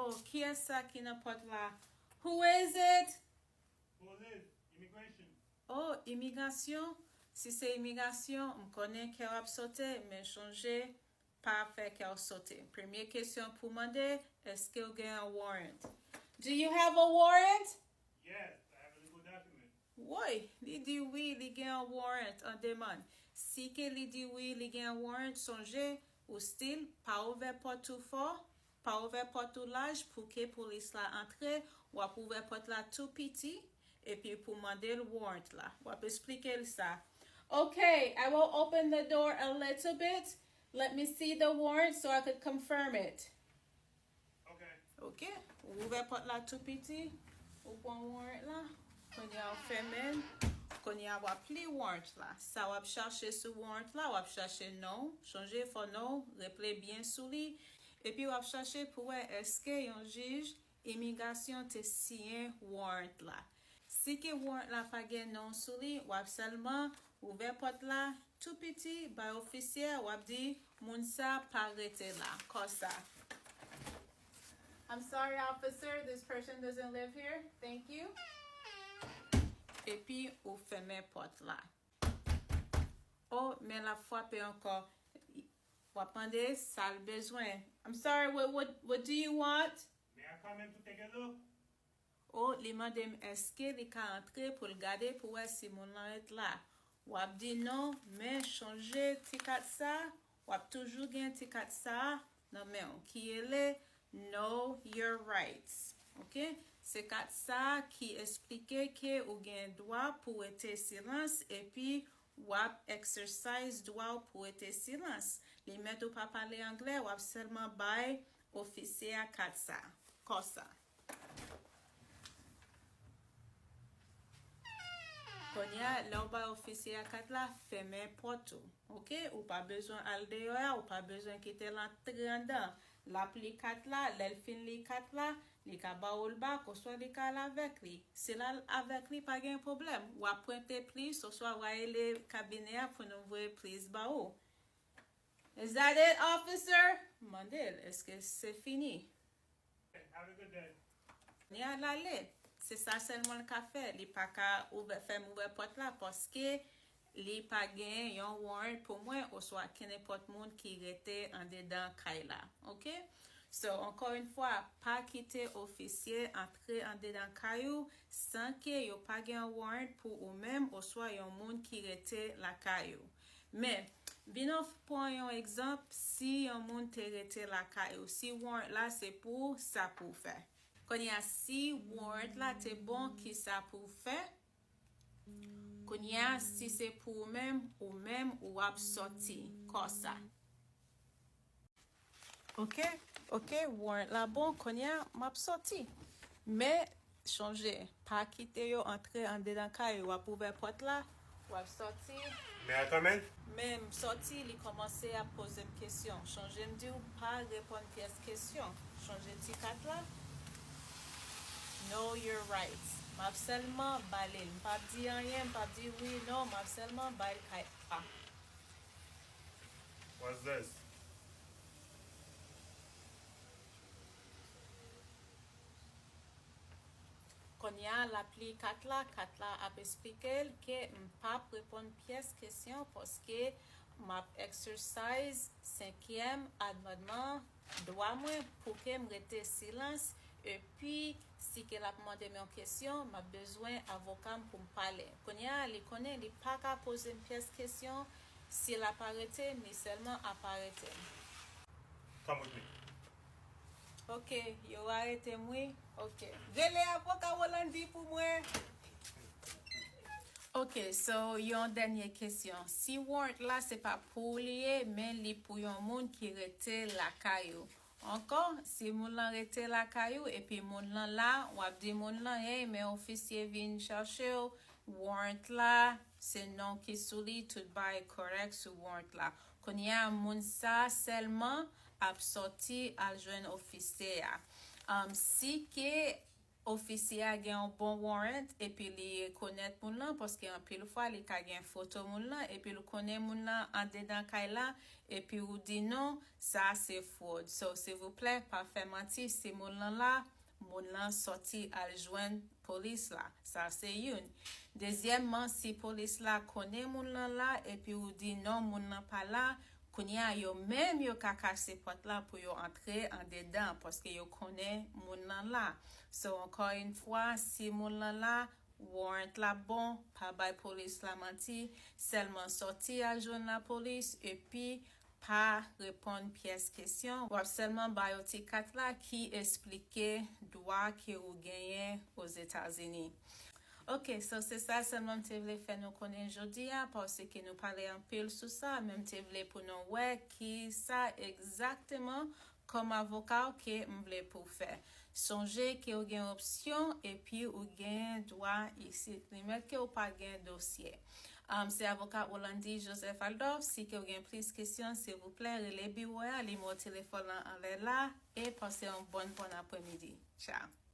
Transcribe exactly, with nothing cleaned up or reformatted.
Oh, kiyès sa ki nan pòt la? Who is it? Police, immigration. Oh, imigrasyon. Si se imigrasyon, m konnen kè w ap sote, men chonje, pa fè kè w sote. Premye kesyon pou mande, èske w gen yon warrant? Do you have a warrant? Yes, I have a legal document. Woy, li di wi, li gen yon warrant an demann. Si ke li di wi, li gen yon warrant, sonje, ou still pa ouvè pòt ou fò, pa ouvè pòt ou laj pou ke polis la antre, w ap ouvè pòt la tou piti, epi pou mande l warrant la. W ap esplike l sa. Okay, I will open the door a little bit. Let me see the warrant so I could confirm it. Okay. Ok, ou ouvè pòt la tou piti, ou pran warrant la, kounye a ou fèmen l, kounye a w ap li warrant la. Sa w ap chache sou warrant la, w ap chache non w, chonje fò non w reple byen sou li, epi w ap chache pou wè èske yon jij imigrasyon te siyen warrant la. Si ke warrant la pa gen non w sou li, w ap sèlman ouvè pòt la tou piti, bay ofisye a, w ap di moun sa pa rete la, konsa. I'm sorry, officer, this person doesn't live here. Thank you. Epi ou fèmen pòt la. Oh, men l ap frape ankò. W ap mande sa l bezwen. I'm sorry, what, what, what do you want? May I come in to take a look? Oh, li mande m èske li ka antre pou l gade pou wè si moun lan ret la. W ap di non, men chonje ti kat sa, w ap toujou gen ti kat sa nan men w ki rele Know Your Rights. Ok? Se kat sa ki esplike ke ou gen dwa pou rete silans epi w ap exercise dwa w pou rete silans. Li mèt ou pa pale anglè, w ap sèlman bay ofisye a kat sa. Konsa. Kounye a, lè w bay ofisye a kat la, fèmen pòt ou. Ok? Ou pa bezwen al deyò a, ou pa bezwen kite l antre anndan. L ap li kat la, lè l fin li kat la, li ka ba w l bak, oswa li ka al avèk li. Si l al avèk li, pa gen pwoblèm. W ap prente plis, oswa w a rele kabinè a pou nou voye plis ba ou. Is that it, officer? Mande l, èske se fini? Have a good day. Ni al ale. Se sa sèlman l ka fè. Li pa ka ouvè, fè m ouvè pòt la paske li pa gen yon warrant pou mwen oswa kenenpòt moun ki rete andedan kay la. Ok? So, ankò yon fwa, pa kite ofisye antre andedan kay ou san ke yo pa gen yon warrant pou ou menm oswa yon moun ki rete lakay ou. Men, vin nou pran yon egzanp, si yon moun te rete lakay ou, si warrant la se pou ou, sa pou w fè. Kounye a, si warrant la te bon, ki sa pou w fè? Kounye a, si se pou ou menm, ou menm, ou ap sòti konsa. Ok, ok, warrant la bon, kounye a, m ap sòti. Men, chonje, pa kite yo antre andedan kay ou, w ap ouvè pòt la, w ap sòti. May I come in? Men m sòti, li kòmanse ap poze m kesyon. Chonje m di w pa reponn pyès kesyon. Chonje ti kat la. Know your rights. M ap sèlman ba li l. M p ap di anyen, m p ap di wi, non, m ap sèlman ba l kat la. What's this? Kounye a, l ap li kat la, kat la ap esplike l ke m p ap reponn pyès kesyon paske m ap exercise senkyèm amandman dwa mwen pou ke m rete silans. Epi, si ke l ap mande m yon kesyon, m ap bezwen avoka m pou m pale. Kounye a, li konnen li pa ka poze m pyès kesyon. Si l ap arete m, li sèlman ap arete m. Come with me. Ok, yo arete m wi. Ok. Rele avoka Rolandi pou mwen. Ok, so yon dènye kesyon. Si warrant la se pa pou ou li ye, men li pou yon moun ki rete lakay ou. Ankò, si moun lan rete lakay ou epi moun lan la, w ap di moun lan, hey, men ofisye vin chache w, warrant la, se non ki sou li, tout bagay kòrèk sou warrant la. Kounye a, moun sa sèlman ap sòti al jwenn ofisye a. Um, si ke ofisye a gen yon bon warrant epi li rekonèt moun lan, paske anpil fwa li ka gen foto moun lan epi l konnen moun lan andedan kay la, epi ou di non, sa se fwòd. So, silvouplè, pa fè manti, si moun lan la, moun lan sòti al jwenn polis la. Sa se youn. Dezyèmman, si polis la konnen moun lan la epi ou di non, moun lan pa la, kounye a yo menm yo ka kase pòt la pou yo antre andedan, paske yo konnen moun lan la. So, encore une fois, si moun lan la, warrant la bon, pa bay polis la manti, sèlman sòti al jwenn lapolis epi pa reponn pyès kesyon. W ap sèlman ba yo ti kat la ki esplike dwa ke ou genyen Ozetazini. Ok, so se sa sèlman m te vle fè nou konnen jodi a, paske nou pale anpil sou sa, men m te vle pou nou wè ki sa egzakteman kòm avoka w ke m vle pou w fè. Sonje ke w gen opsyon epi ou gen dwa isit. Li mèt ke w pa gen dosye. Um, se avoka Orlandy Joseph Adolphe. Si ke w gen plis kesyon, silvouplè, rele biwo a, nimewo telefòn lan anlè la, e pase yon bòn, bòn apremidi. Tchao.